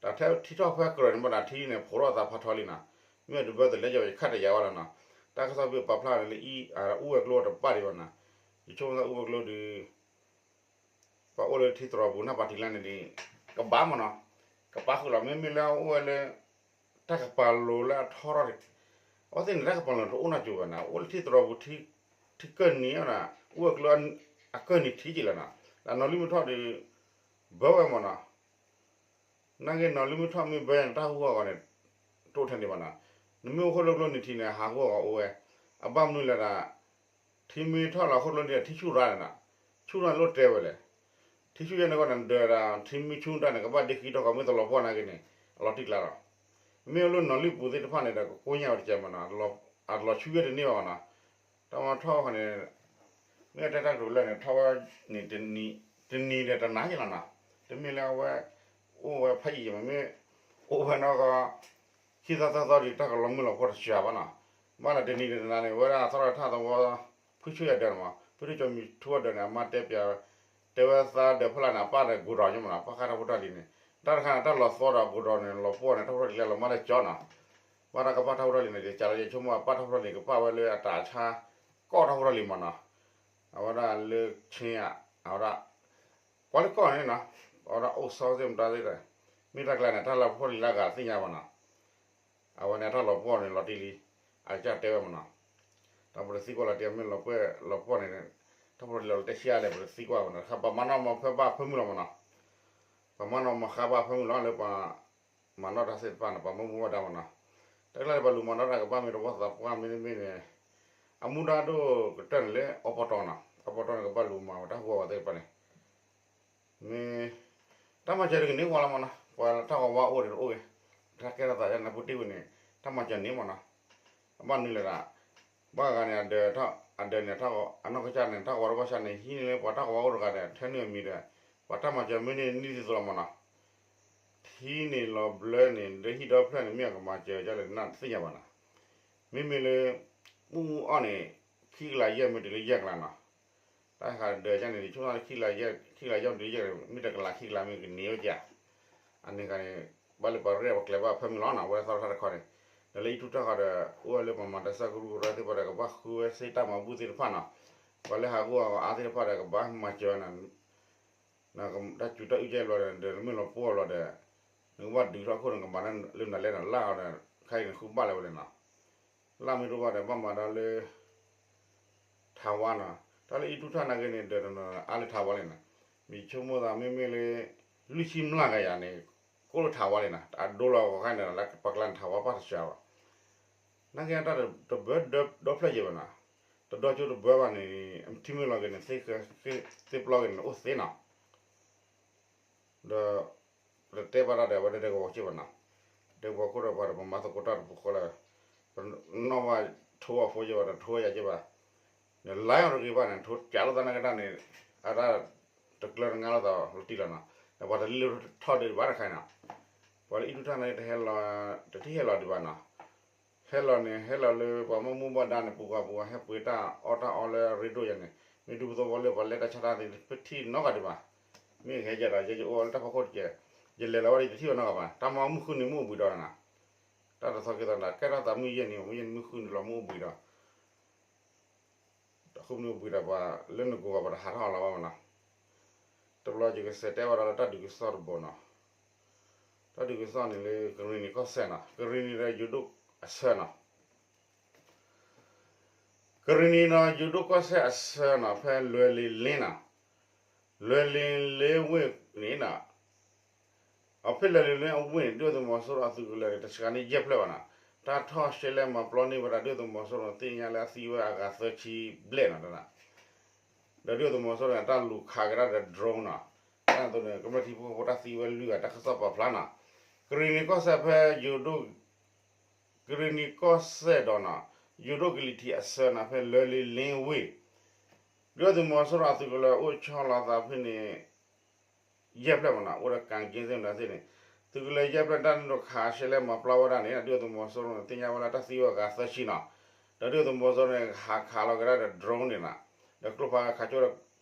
တၢ်ထဲထံထီၣ်ဖဲကြၢးန့ၣ်ဘၣ်ဒီး ထံန့ၣ် ဖိးထီၣ်အသးဖးထီလံနီၤ မ့ၢ်တဘၢတလဲၣ်ကီ ယခးတယာ်ဝဲလီၤနီၤ တၢ်ကစီၣ်ပာ်ဖျါန့ၣ်လၢအံၤ အူဝဲၤကျိတပၣ်ဒံးဘၣ်နီၤ ယဆိကမိၣ်အူဝဲၤကျိဒီး ပှၤအိၣ်လၢထံတြီၤပူၤ နၢ်ပၢၢ်ထံကျါန့ၣ်ဒီး ကဘၣ်မးနီၤ ကပာ်ဃုာ်လီၤ မ့မ့ၢ်လၢအအိၣ်ဝဲလၢ တၢ်ကပၤလိၤလၢအထီထီၣ် အဝဲသ့ၣ်န့ၣ် တၢ်ကပၤလိၤတအိၣ်နီတစဲးဘၣ်နီၤ အိၣ်လၢထံတြီၤပူၤ ထံကၢၢ်နံၤနီၤ အူဝဲၤကျိအကၢၢ်နံၤထံက့လီၤနီၤ လၢနီၢ်လံမုၢ်ထီၣ်ဒီး ဘၢဝဲမးနီၤ နာ်က့နီၤ လၢမ့ၢ်ထီၣ်မ့ၢ်ဘၢန့ၣ် တၢ်ဟးဂူာ်ဟးဂီၤန့ၣ် တအိၣ်ထဲန့ၣ်ဘၣ်နီၤ. နမ့ၢ်အိၣ်ဃိၣ်လၢကျိနံၤထံးန့ၣ် ဟးဂူာ်ဟးဂီၤအိၣ်ဝဲ. အဘၣ်မနုၤလဲၣ်ဒၣ် ထံမ့ၢ်ထီၣ်လီၤဃိၣ်ကျိနံၤ ထံဆူၣ်ရၣ်န့ၣ်နီၤ, ဆူၣ်ရၣ်န့ၣ်လိၣ်တဲဝဲလဲၣ်. ထံဆူၣ်ယဲန့ၣ်ဂီၢ်န့ၣ် ဒၢးဒၣ် ထံမ့ၢ်ဆူၣ်တၢ်န့ၣ် ကဘၣ်ဒ့ခံထီၣ်ဃီ မ့ၢ်တလီၤပှီၢ်နာ်က့န့ၣ် အလီၤတံၢ်ကျါလီၤ. မ့ၢ်အိၣ်လၢနီၢ်လံၢ်ပူၤသ့ၣ်တဖၣ်န့ၣ်ဒီး ကကိညၣ်ဝဲတကဲးမးနီၤ, အလီၤဆူၣ်ယဲတန့ၢ်ဘၣ်မးနီၤ. တၢ်မၤထီၣ်ဃီန့ၣ် မ့ၢ်တဲတၢ်ကတိၤလၢန့ၣ် ထီၣ်ဝဲန့ၣ် တနံၤဒီးတနၤက့လီၤနီၤ. တမ့ၢ်လၢအဝဲ အိၣ်ဝဲဖးယံာ်ယံာ်မး မ့ၢ်အိၣ်ဝဲနီၢ်ကီၢ် ခံသီသၢသီဒီး တၢ်ကလီၤမုၢ်လီၤပှီၢ်တစှၤဘၣ်နီၤ. ဘၣ်လၢတနံၤဒီးတနၤန့ၣ် ဝဲဒၣ်သီထီၣ်ထၣ်သဝီ ဖုဆိၣ်ယၤဒၢးန့ၣ်မး ဖုဆိၣ်ကၠီမံၤထူအဒၢးန့ၣ် အမါတဲပၠး တဲဝဲသးဒၢးဖီလာ်န့ၣ် အပၢ်ဒီးကိးဒီးညါမးနီၤ, ပၣ်ဃာ်တၢ်ဖိတၢ်လံၤန့ၣ် တၢ်တခါန့ၣ် တၢ်လီၤသီဒီးကိးဒီးန့ၣ် လီၤပှီၢ်န့ၣ် တၢ်ဖိတၢ်လံၤလၢလီၤမၢ်လၢကၠီနီၤ. ဘၣ်တၢ်ကပၣ်တၢ်ဖိတၢ်လံၤန့ၣ် ယကးလၢယဆိကမိၣ်အပၣ်တၢ်ဖိတၢ်လံၤ ကပၣ်ဝဲလၢအတၢ်ဆါ ကီၢ်တၢ်ဖိတၢ်လံၤမးနီၤ. အဝဲဒၣ်လၢဆ့ဧါ အဝဲဒၣ် ပှၤလၢကီၢ်န့ၣ်နီၤ အဝဲဒၣ်အိၣ်ဆီသ့ၣ်မတၤသ့ၣ်ဒီး မ့ၢ်တၢ်ကျါန့ၣ် တၢ်လီၤဖိတၢ်လံၤလၢအဂၤသ့ၣ်ညါဘၣ်နီၤ. အဝဲန့ၣ်တၢ်လီၤပှီၢ်န့ၣ်လီၤတံၢ်လံ, အကစၢ်တဲဝဲမးနီၤ. တၢ်ပတသံကွၢ်လီၤတံၢ် မ့ၢ်လီၤပှီၢ်လီၤပှီၢ်န့ၣ် တၢ်ဖိတၢ်လံၤလီၤတံၢ်ဆံးအါလဲၣ် ပတသံကွၢ်ဘၣ်နီၤ. တခါပှၤမၤနီၣ်မၤဃါဘၣ်ဖၢမုၢ်လီၤမးနီၤ. ပှၤမၤနီၣ်မၤဃါဘၣ်ဖၢမုၢ်လီၤ လၢပှၤမၤနီၣ်တၢ်သ့ၣ်တဖၣ်န့ၣ် ပှၤမၢမူဘၣ်ဒါမးနီၤ. တၢ်ကျါန့ၣ်ပှၤလူၤမၤနီၣ်တၢ်ကဘၣ်မ့ၢ်တဝီသးပှၢ်မ့တမ့ၢ်န့ၣ် အမူဒါဒိၣ်ကတၢၢ်န့ၣ်လၢအီပီတီနီၤ. အီပီတီန့ၣ် ကဘၣ်လူၤမၤဝဲတၢ်ဟူအီၤသ့ၣ်တဖၣ်န့ၣ် မ့ၢ် တၢ်မၤစၢၤတကန့ၢ်ဝဲလီၤမးနီၤ. ပှၤတၢ်ဂီၤဝါအိၣ်ဒီးတအိၣ်ဂ့ၤ, တၢ်ကဲထီၣ်သးယါန့ၣ် ပူတ့ၢ်ဝဲန့ၣ် တၢ်မၤစၢၤန့ၢ်မးနီၤ. အဘၣ်နုၤလဲၣ်ဒၣ် ဘၣ်ဂၤန့ၣ် အဒၢးန့ၣ် အနီၢ်ကစၢ်န့ၣ် တၢ်ဂီၤတဘၣ်စၢ်န့ၣ် ဟံးန့ၢ်လၢပှၤတၢ်ဂီၤဝါအိၣ်တဂၤဒီး ထဲန့ၣ်အမံၤဒီး ပှၤတၢ်မၤစၢၤမ့ၢ်န့ၢ်နံၣ်သ့သိးလီၤမးနီၤ. ထံန့ၣ်လီၤဘျၢန့ၣ် ဒီဟံၣ်ဒီဖျၢၣ်န့ၣ် မ့ၢ်အကမၤစၢၤဒ်လဲၣ်နသ့ၣ်ညါဘၣ်နီၤ. မ့မ့ၢ်လၢ မုၢ်အီၣ်န့ၣ် ခံကလးယဲၢ်မ့ၢ်တုၤလၢယဲၢ်ကလးနီၤ. တၢ်ဃးဒၢးကန့ၣ် ဆိကမိၣ်လၢ ခံကလးယဲၢ်တုၤလၢယဲၢ်ကလး မ့ၢ်တကလးခံကလးမ့ၢ်ကန့ၢ်ဝဲကဲ အန့ၣ်ခါန့ၣ် ဘၣ်လၢပှၤရဲၣ်ပှၤကျဲၤဘၣ်ဖၢမုၢ်လီၤနီၤ. အဝဲသီထီၣ်တခီန့ၣ် ဒီးလၢအံၣ်ထူၣ်တၢ်ဃီဒီး အိၣ်ဝဲလၢပှၤမၤတၢ်ဆၢကရူၢ်ကရၢသ့ၣ်တဖၣ်ဒီး ကဘၣ်ဃုဝဲစ့တၢ်မၤဘူၣ်သ့ၣ်တဖၣ်နီၤ. ပှၤလၢဟးဂီၤအီၤအါသ့ၣ်တဖၣ်ဒီး ကဘၣ်မၤစၢၤဝဲနီၤ. တၢ်စူၤတၢ်အုၣ်ကဲဘျီဒီး မ့ၢ်လီၤပှီၢ်ဘျီဒီး နကဘၣ်ဒုးထီၣ်ခိၣ်န့ၣ် ကမၤလၢနၤလဲၣ်နီၤ. လၢ်အီၤဒီး ခဲအံၤန့ၣ် ဃုဘၣ်လၢၤဝဲလဲၣ်နီၤ. လၢ်မ့ၢ်တအိၣ်ဘၣ်ဒီး ဘၣ်မၤဒီးလၢ ထးဝါနီၤ. တၢ်လၢအံၣ်ထူၣ်တၢ်နာ်က့န့ၣ် ဒီးတနီၤအါလၢထးဝါလဲၣ်နီၤ. မ့ၢ်ဆိကမိၣ်သးမ့မ့ၢ်လၢ လွံၢ်ဆံမျးကယၤန့ၣ် ကိၣ်လၢထးဝါလဲၣ်နီၤ. အဒိလီၤဂီၤခါန့ၣ် လၢပှၤကျါန့ၣ် ထးဝါပၢ်တစှၤဘၣ်. နာ်က့တၢ်တဘၢဒီဖျၢၣ်ယဲၢ်ဘၣ်နီၤ. တဒီကၠိတဘၢဘၣ်န့ၣ် ထံမ့ၢ်လီၤက့ၤန့ၣ် သ့ပျီက့ၤန့ၣ် အိၣ်သ့နီၤ. ဒီး ပတတဲဘၣ်တၢ်ဒီး အဝဲဒၣ်ဒဲကဝီၤကၠ့ၢ်ဘၣ်နီၤ. ဒဲကဝီၤခိၣ်ဒီးပှၤဒီး ပမၤသကိးတၢ်တပူၤဃီလၢ ပနီၣ်ဘၣ်ထိအီၤဖိယဲၢ်ဘၣ်ဒီး ထိအီၤယၤကၠ့ၢ်ဘၣ်. နလါအီၤတဂ့ၤဘၣ်န့ၣ် ထိကးလိာ်သးနာ်က့တၢ်န့ၣ် အတၢ်တကျၢၤတငါလိာ်သးလီၤတံၢ်လီၤနီၤ. ဒီးပှၤတလံၣ်လၢထီၣ်ဒံးဘၣ်တခါနီၤ. ပှၤလၢအံၣ်ထူၣ်တၢ်နာ်က့တဟဲလီၤ တထံၣ်ဟဲလီၤဒံးဘၣ်နီၤ. ဟဲလီၤန့ၣ် ဟဲလီၤလၢပှၤမၢမူဘၣ်ဒါန့ၣ် ပူၤကွၢ်ပူၤကွၢ် ဟဲပှ့ၤတၢ်အီၣ်တၢ်အီလၢအရ့ဒိၣ်ယၤန့ၣ် မ့ၢ်ဒူပသဝီလၢပှၤလဲၤတၢ်ဆါတၢ်သ့ၣ် ပထံၣ်နီတဂၤဒံးဘၣ်. မ့ၢ်ကဟဲယဲၢ်ဒီး ယဲယအိၣ်လၢတၢ်ဖီခိၣ်တက့ၢ်, ယလဲၤလီၤဝဲဒီး ယတထံၣ်ဝဲနီတဂၤဘၣ်. တၢ်မၤမုၢ်ဃုနံၤမ့ၣ်အူဘှံးဒီးနၤ, တၢ်တသီက့ၤသီနၤ ကဲထီၣ်သးမုၢ်ယဲၢ်နံၤ မုၢ်ယဲၢ်နံၤမုၢ်ဃုနံၤလီၤမ့ၣ်အူဘှံးဒီး တၢ်ဃုမ့ၣ်အူဘှံးဒီးပှၤလၢနကိးဂၤပှၤတဟးထီၣ်လီၤဘၣ်မနီၤ. တဘျီယကစးတဲဝဲဒၣ်လၢတၢ်ဒုးကစီၣ်တဘိနီၤ. တၢ်ဒုးကစီၣ်န့ၣ်လၢကရံၣ်နံၤကီၢ်စဲၣ်နီၤ, ကရံၣ်နံၤဒီးယိၤဒိၣ်အဆၢနီၤ. ကရံၣ်နံၤနီၤ ယိၤဒိၣ်ကီၢ်စဲၣ်အဆၢနီၤ ဖဲလွဲၤလ့ၤလ့နီၤ, လွဲၤလ့ၤလ့ဝ့ၢ်န့ၣ်နီၤ အဖဲလွဲၤလ့ၤလ့အဝ့ၢ်န့ၣ် ဒုၣ်ဒါသုးမီၤစိရိၤအသုးကလၢၤန့ၣ် တဆှးန့ၢ်ယဲၢ်ဖျၢၣ်ဘၣ်နီၤ. တၢ်ထီၣ်ရှဲလဲၣ်မၤပျီန့ၢ်ဝဲဒၣ် ဒုၣ်ဒါသုးမီၤစိရိၤန့ၣ် သ့ၣ်ညါလၢအသံဝဲအဂၤသၢဆံဘျဲၣ်နီၤ. ဒီးဒုၣ်ဒါသုးမီၤစိရိၤန့ၣ် တၢ်လူၤခးကဒါဒီး drone နီၤ. တၢ်န့ၣ်အသိးန့ၣ် ကမျၢၢ်ထံဖိကီၢ်ဖိတၢ်သံဝဲလွံၢ်ဂၤ တၢ်ကစီၣ်ပာ်ဖျါနီၤ. ကရံၣ်နံၤကီၢ်စဲၣ်ဖဲယိၤဒိၣ် ကရံၣ်နံၤကီၢ်စဲၣ်ဒီးနီၤ ယိၤဒိၣ်ကလံၤထံးအဆၢနီၤ ဖဲလွဲၤလ့ၤလ့ဝ့ၢ် ဒုၣ်ဒါသုးမီၤစိရိၤအသုးကလၢၤအိၣ်ဆီလီၤသးဖဲန့ၣ် ယဲၢ်ဖျၢၣ်မနီၤ, အိၣ်ဒီးကၣ်က့သ့ၣ်မတၤသ့ၣ်န့ၣ်, သုးကလၢၤယဲၢ်ဖျၢၣ် တၢ်နုာ်လီၤခးရှဲလဲၣ်မၤပျီဝဲဒၣ်န့ၣ် ဒုၣ်ဒါသုးမီၤစိရိၤန့ၣ် သ့ၣ်ညါဝဲလၢတၢ်သံဝဲအဂၤသၢဆံနီၤ. ဒီးဒုၣ်ဒါသုးမီၤစိရိၤန့ၣ် ဟးခးလီၤကဒါဒီး drone န့ၣ်နီၤ, ဒီးကျိဖး ခးကၠ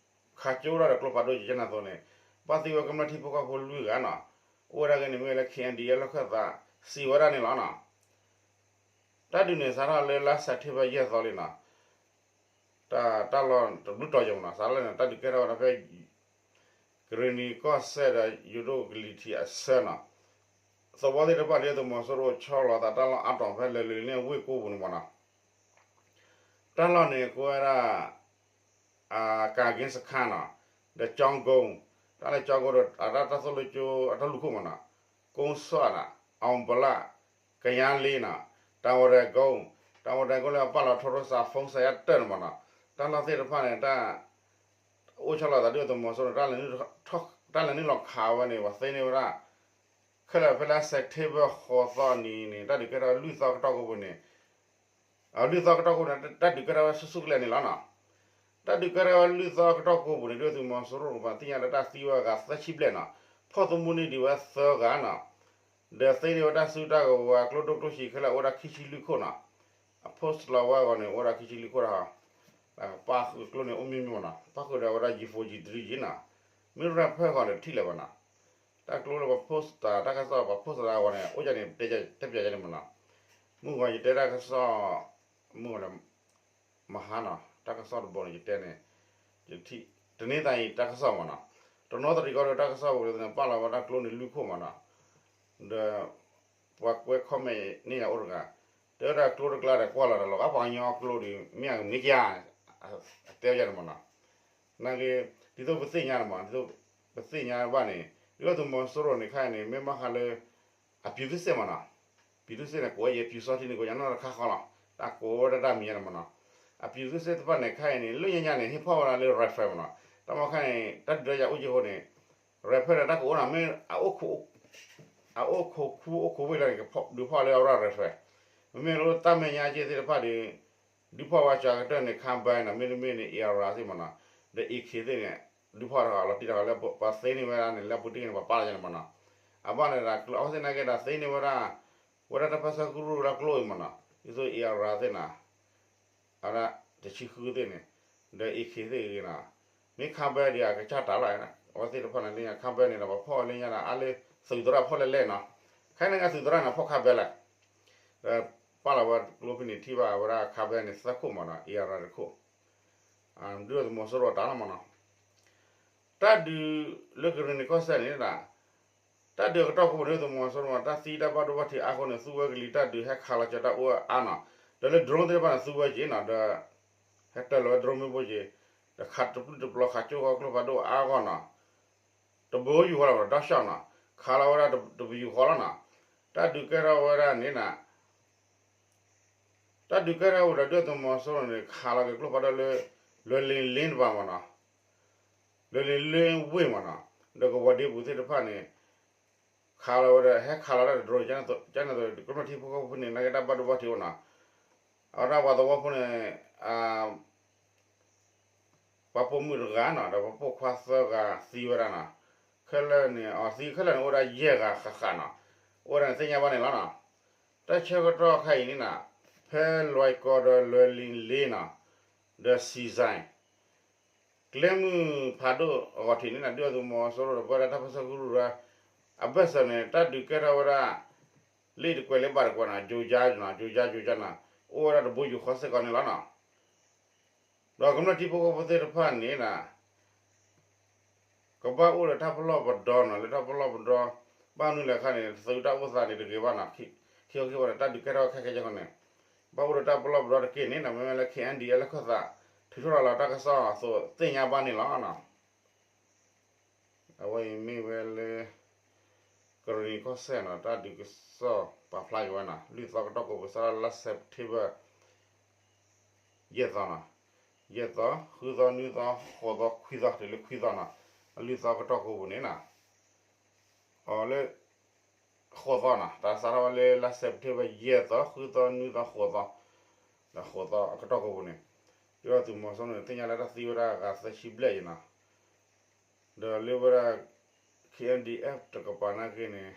ိဒီးကျိဖးဒိၣ်ယဲၢ်နၤသိးန့ၣ်, ဘၣ်သံဝဲကမျၢၢ်ထံဖိကီၢ်ဖိလွံၢ်ဂၤနီၤ, အိၣ်ဝဲဒၣ်ဂ့ၤန့ၣ် မ့ၢ်ဝဲလၢ KNDF လီၢ်ခၢၣ်သး စံးဝဲဒၣ်န့ၣ်လီၤနီၤ. တၢ်ဒုးန့ၣ် စးထီၣ်လၢလါစဲးပထ့ဘၢၣ်ယဲၢ်သီလံနီၤ. တၢ် တၢ်လီၢ်တဘျုးတီၤယဲၢ်မနီၤ, စးထီၣ်လၢန့ၣ် တၢ်ဒုးကဲထီၣ်ဝဲဒၣ်ဖဲ ကရံၣ်နံၤကီၢ်စဲၣ်ဒီးယိၤဒိၣ်ကလံၤထံးအဆၢနီၤ. သဝီသ့ၣ်တဖၣ် ဒုၣ်ဒါသုးမီၤစိရိၤဆီလီၤသးတၢ်လီၢ်အါတီၤ ဖဲလွဲၤလ့ၤလ့အဝ့ၢ်ကိးပူၤန့ၣ်မနီၤ. တၢ်လီၢ်န့ၣ် ကိးဝဲဒၣ် ကၣ်က့စခါနီၤ, ဒီးကၠီကိ, တၢ်လၢကၠီကိဒီး အတၢ်သိၣ်လိကၠိအတၢ်လူၢ်ခိၣ်မနီၤ. ကိစီၣ်နီၤ အီၣ်ဘလၣ် ကယါလ့နီၤ တၢ်ဝဲဒဲးကိ တၢ်ဝဲဒဲးကိလၢအပာ်လီၤထိရိစး phone စးယါတၢၢ်န့ၣ်မ့ၢ်နီၤ တၢ်လီၢ်သ့ၣ်တဖၣ်န့ၣ် တၢ် အိၣ်ဆီလီၤသးဒုၣ်ဒါသုးမီၤစိရိၤ တၢ်လဲၤနုာ်လီၤခးဝဲန့ၣ် ပှၤသ့န့ၢ်ဝဲဒၣ် ခဲလၢာ်ဖဲလၢ September ဃိးသီနံၤန့ၣ် တၢ်ဒုးကဲထီၣ်ဝဲလွံၢ်သီကတီၢ်ကိးပူၤန့ၣ် လွံၢ်သီကတီၢ်ကိးပူၤန့ၣ် တၢ်ဒုးကဲထီၣ်ဝဲဆူၣ်ဆူၣ်ကလဲာ်န့ၣ်လီၤနီၤ. တၢ်ဒုးကဲထီၣ်ဝဲလွံၢ်သီကတီၢ်ကိးပူၤန့ၣ် ဒုၣ်ဒါသုးမီၤစိရိၤပှၤသ့ၣ်ညါလၢတၢ်သံဝဲအဂၤသၢဆံဘျဲၣ်နီၤ, ဖီၣ်သမူန့ၢ်ဒံးဝဲသၢဂၤနီၤ, ဒီးသ့န့ၢ်ဝဲတၢ်စုတၢ်ကဝဲၤကျိဒိၣ်ကျိဆံးခဲလၢာ်အိၣ်ဝဲဒၣ်ခံဆံလွံၢ်ခိၣ်နီၤ, အ post လီၤဝဲအဂီၢ်န့ၣ် အိၣ်ဝဲဒၣ်ခံဆံလွံၢ်ခိၣ်ဒီး ပၣ်ဃုာ်ကျိန့ၣ်အိၣ်မ့ၢ်မ့ၢ်မ့ၢ်နီၤ, ပၣ်ဃုာ်ဒီးဝဲဒၣ် G four G three G နီၤ, မ့ၢ် refer အဂီၢ်န့ၣ်တထံၣ်လၢၤဘၣ်နီၤ. တၢ်ကျိလၢပှၤ post တၢ် တၢ်ကစီၣ်ပှၤ post တၢ်အဂီၢ်န့ၣ် အိၣ်ဒ်န့ၣ် တဲပၠးယါန့ၣ်မ့ၢ်နီၤ, မုၢ်ဂီၤယတဲတၢ်ကစီၣ် မုၢ်ဂီၤလၢ မဟါနီၤ တၢ်ကစီၣ်တဘီန့ၣ် ယတဲန့ၣ် ယထံၣ် တန့သးအံၤတၢ်ကစီၣ်မ့ၢ်နီၤ, တနီသရံၣ်ကီၢ်ဒီးတၢ်ကစီၣ်ပူၤန့ၣ် ပာ်လီၤဝဲဒၣ်ကျိန့ၣ်လွံၢ်ခိၣ်မ့ၢ်နီၤ, ဒီး ပှၤကွဲး comment န့ၢ်ယၤအိၣ်တဂၤ, တဲဝဲဒၣ်ကျိတကျါဒီးကွၢ်လီၤဒီးလီၤဂာ်ပှၤကညီကျိဒီး မ့ၢ်အကမ့ၢ်ကယၤ တဲဝဲယါန့ၣ်မ့ၢ်နီၤ, နာ်က့ ဒ်သိးပသ့ၣ်ညါန့ၣ်မ့ၢ် ဒ်သိးပသ့ၣ်ညါဘၣ်န့ၣ် ဒုၣ်ဒါသုးမီၤစိရိၤန့ၣ်ခါအံၤန့ၣ် မ့ၢ်ဘၣ်ဃးလၢ အပျူၤသုးစ့ၢ်မ့ၢ်နီၤ, ပျူၤသုးစ့ၢ်န့ၣ် ကိးဝဲယဲ ပျူၤစီထံန့ၣ် ကိးယၤနီၢ်တခါဃီလီၤ, တၢ်ကိးဝဲဒၣ်တၢ်မံၤညါန့ၣ်မ့ၢ်နီၤ, အပျူၤသုးစ့ၢ်တဖၣ်န့ၣ် ခါအံၤန့ၣ် လၢညါညါန့ၣ် ဟ့ၣ်ဖီၣ်ဝဲဒၣ်လၢ rifle မ့ၢ်နီၤ, တၢ်မ့ၢ်ခါအံၤ တၢ်ဒုးတၢ်ယၤအိၣ်က့ၤအဃိန့ၣ် rifle ဒီးတၢ်ကအိၣ်နီၤ မ့ၢ် အအိၣ်ခိးခူအိၣ်ခိးဝ့ၢ်လၢန့ၣ် ဒုးဖီၣ်လၢအဝဲဒၣ် rifle, မ့မ့ၢ်လၢတၢ်မဲာ်ညါက့သ့ၣ်တဖၣ်ဒီး ဒုးဖီၣ်ဝဲစှၤကတၢၢ်န့ၣ် ခါဘဲနီၤ မ့တမ့ၢ်န့ၣ် AR သ့ၣ်မ့ၢ်နီၤ, ဒီး AK သ့ၣ်န့ၣ် ဒုးဖီၣ်တဂၤလီၤတံၢ်တဂၤလၢပှၤသ့န့ၢ်ဝဲဒၣ်န့ၣ် လၢပူၤတ့ၢ်န့ၣ် ပှၤပာ်လီၤယါန့ၣ်မ့ၢ်နီၤ, အဘၣ်န့ၣ်ဒီး အဝဲသ့ၣ်နာ်က့ဒီးသ့န့ၢ်ဝဲဒၣ် ဝဲဒၣ်တၢ်ပၢဆှၢကရူၢ်လၢကျိအံၤမ့ၢ်နီၤ ဒ်သိး AR သ့ၣ်နီၤ အဝဲဒၣ်တဆံဃုသ့ၣ်န့ၣ် ဒီး AK သ့ၣ်ဂ့ၤနီၤ, မ့ၢ်ခါဘဲဒံးအကစၢ်တၢ်လီၤ, အဝဲသ့ၣ်တဖၣ်န့ၣ်လၢညါ ခါဘဲန့ၣ်ဒီး ပှၤဖီၣ်ဝဲလၢညါဒီး အါလၢသုးသရၣ်ဖီၣ်လဲၣ်လဲၣ်နီၤ, ခဲန့ၣ်သုးသရၣ်န့ၣ် ဖီၣ်ခါဘဲလဲၣ်, ဒီးပာ်လီၤဝဲကျိဖဲန့ၣ်ထံၣ်ဘၣ်ဝဲဒၣ်ခါဘဲန့ၣ်သၢခိၣ်မ့ၢ်နီၤ AR တခိၣ်, ဒုၣ်ဒါသုးမီၤစိရိၤတၢ်လီၤမ့ၢ်နီၤ, တၢ်ဒုးလၢကရ့ၣ်နံၤကီၢ်စဲၣ်န့ၣ် တၢ်ဒုးအကတီၢ်ခိၣ်န့ၣ် သုးမီၤစိရိၤ တၢ်သံတၢ်ဘၣ်ဒိဘၣ်ထံးအါအဃိန့ၣ် သူဝဲကလံၤတၢ်ဒုးဟဲခးလီၤစၢၤတၢ်အိၣ်အါနီၤ, ဒီးလၢ drone သ့ၣ်တဖၣ်န့ၣ် သူဝဲက့ၤနီၤ ဒီး ဟဲတၢၢ်လီၤဝဲ drone မ့ၣ်ပိၢ်က့ၤ, ဒီးခးတပျုၢ်တပျီၤခးကၠိဃီကျိဖးဒိၣ်အါအဂီၢ်နီၤ, တဘိယူၢ်ဃီလီၤ ဒီးရှီၣ်နီၤ, ခးလီၤဝဲဒၣ်တပယူၢ်ဃီလီၤနီၤ, တၢ်ဒုးကဲထီၣ်ဝဲဒၣ်န့ၣ်နီၤ တၢ်ဒုးကဲထီၣ်ဝဲဒီးဒုၣ်ဒါသုးမီၤစိရိၤန့ၣ် ခးလီၤက့ၤကျိဖးဒိၣ်လၢ လွဲၤလ့ၤလ့တပၤမ့ၢ်နီၤ, လွဲၤလ့ၤလ့ဝ့ၢ်မ့ၢ်နီၤ, ဒီးကဝီၤဒ့ပူၤသ့ၣ်တဖၣ်န့ၣ် ခးလီၤဝဲဒီး ဟဲခးလီၤတၢ်တ drone ကန့ၣ်သိး ကမျၢၢ်ထံဖိကီၢ်ဖိန့ၣ် နာ်က့တၢ်ဘၣ်ဒိဘၣ်ထံးအိၣ်နီၤ, အဝဲဒၣ်ပှၤသဝီဖိန့ၣ် ပှၤပိာ်မုၣ်တဂၤနီၤ ဒီးပှၤပိာ်ခွါသၢဂၤသံဝဲဒၣ်နီၤ, ခဲလၢာ်န့ၣ် အသံခဲလၢာ်န့ၣ် အိၣ်ဝဲဒၣ်ယဲၢ်ဂၤဃၣ်ဃၣ်နီၤ, အိၣ်ဝဲဒၣ်န့ၣ်သ့ၣ်ညါဘၣ်န့ၣ်လီၤနီၤ, တၢ်ဆၢကတီၢ်ခါအံၤန့ၣ်နီၤ, ဖဲလွဲၤကီၢ်ဒီးလွဲၤလ့ၤလ့နီၤ, ဒီးစံၣ်စဲၣ် ကျဲမုၢ်ဖးဒိၣ်အဂီၢ်ထံးန့ၣ်နီၤ ဒုၣ်ဒါသုးမီၤစိရိၤဒီးပဝဲဒၣ်တၢ်ပၢဆှၢကရူၢ်ဒီး အဘၢၣ်စၢၤန့ၣ် တၢ်ဒုးကဲထီၣ်ဝဲဒၣ် လ့ၣ်တကွဲးလၢဘၣ်တကွဲးနီၤ ကြိုကြားနီၤ ကြိုကြား ကြိုကြားနီၤ အိၣ်ဝဲဒၣ်တဘိယူၢ်ဃီစ့ၢ်ကီးန့ၣ်လီၤနီၤ, ဒီးကမျၢၢ်ထံဖိကီၢ်ဖိသ့ၣ်တဖၣ်န့ၣ်နီၤ ကဘၣ်အိၣ်ဒီးတၢ်ပလီၢ်ပဒီနီၤ လၢတၢ်ပလီၢ်ပဒီ ဘၣ်မနုၤလဲၣ်ခါန့ၣ် သုးတၢ်အိၣ်သးန့ၣ်တဂ့ၤဘၣ်နီၤ, ခံခီခံဝဲဒီးတၢ်ဒုးကဲထီၣ်ခဲခဲကဲန့ၣ် ဘၣ်အိၣ်ဒီးတၢ်ပလီၢ်ပဒီတက့ၢ်န့ၣ်နီၤ မ့မ့ၢ်လၢ KNDF လၢခၢၣ်သး ထုးထီၣ်လီၤတၢ်ကစီၣ်အသိးသ့ၣ်ညါဘၣ်န့ၣ်လီၤနီၤ. အဝဲအံၤမ့ၢ်ဝဲလၢ ကရ့ၣ်နံၤကီၢ်စဲၣ်နီၤ တၢ်ဒုးကစီၣ်ပာ်ဖျါက့ၤဝဲနီၤ လွံၢ်သီကတီၢ်ကိးပူၤ စးထီၣ်လါ September ယဲၢ်သီနီၤ, ယဲၢ်သီ, ဃုသီ, နွံသီ, ဃိးသီ, ခွံသီ, တုၤလၢခွံသီနီၤ, အလွံၢ်သီကတီၢ်ကိးပူၤန့ၣ်နီၤ, အီၤလၢ ဃိးသီနီၤ, တၢ်စးထီၣ်ဝဲလၢလါ September ယဲၢ်သီ, ဃုသီ, နွံသီ, ဃိးသီ, ဒီးဃိးသီအကတီၢ်ကိးပူၤန့ၣ်, ဒုၣ်ဒါသုးမီၤစိရိၤန့ၣ် သ့ၣ်ညါလၢတၢ်သံဝဲဒၣ်အဂၤသၢဆံဘျဲၣ်ယံၤနီၤ, ဒီးလၢဝဲဒၣ် KNDF တကပၤနာ်က့န့ၣ်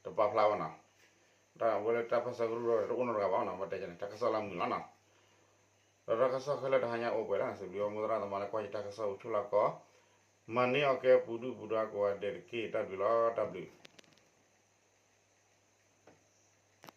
တပာ်ဖျါဘၣ်နီၤ, တၢ်ဝဲလၢတၢ်ပၢဆှၢကရူၢ်ဒီးတအိၣ်နီတဂၤဘၣ်နီၤ, မ့ၢ်တဲန့ၣ် တၢ်ကစီၣ်လၢမုာ်လီၤနီၤ, ဒီးတၢ်ကစီၣ်ခဲလၢာ်တဟါညါအိၣ်ပှဲၤလီၤနီၤ, စံးဘျုးမိၢ်သရၣ်သမါလၢကွၢ်ယတၢ်ကစီၣ်အိၣ်ဆူၣ်လီၤကီး, မၤန့ၢ်အီၣ်ကဲပူၤဒုၣ်ပူၤဒါကိးဂၤဒဲးတက့ၢ်, တၢ်ဘျုးလီၤ, တၢ်ဘျုး.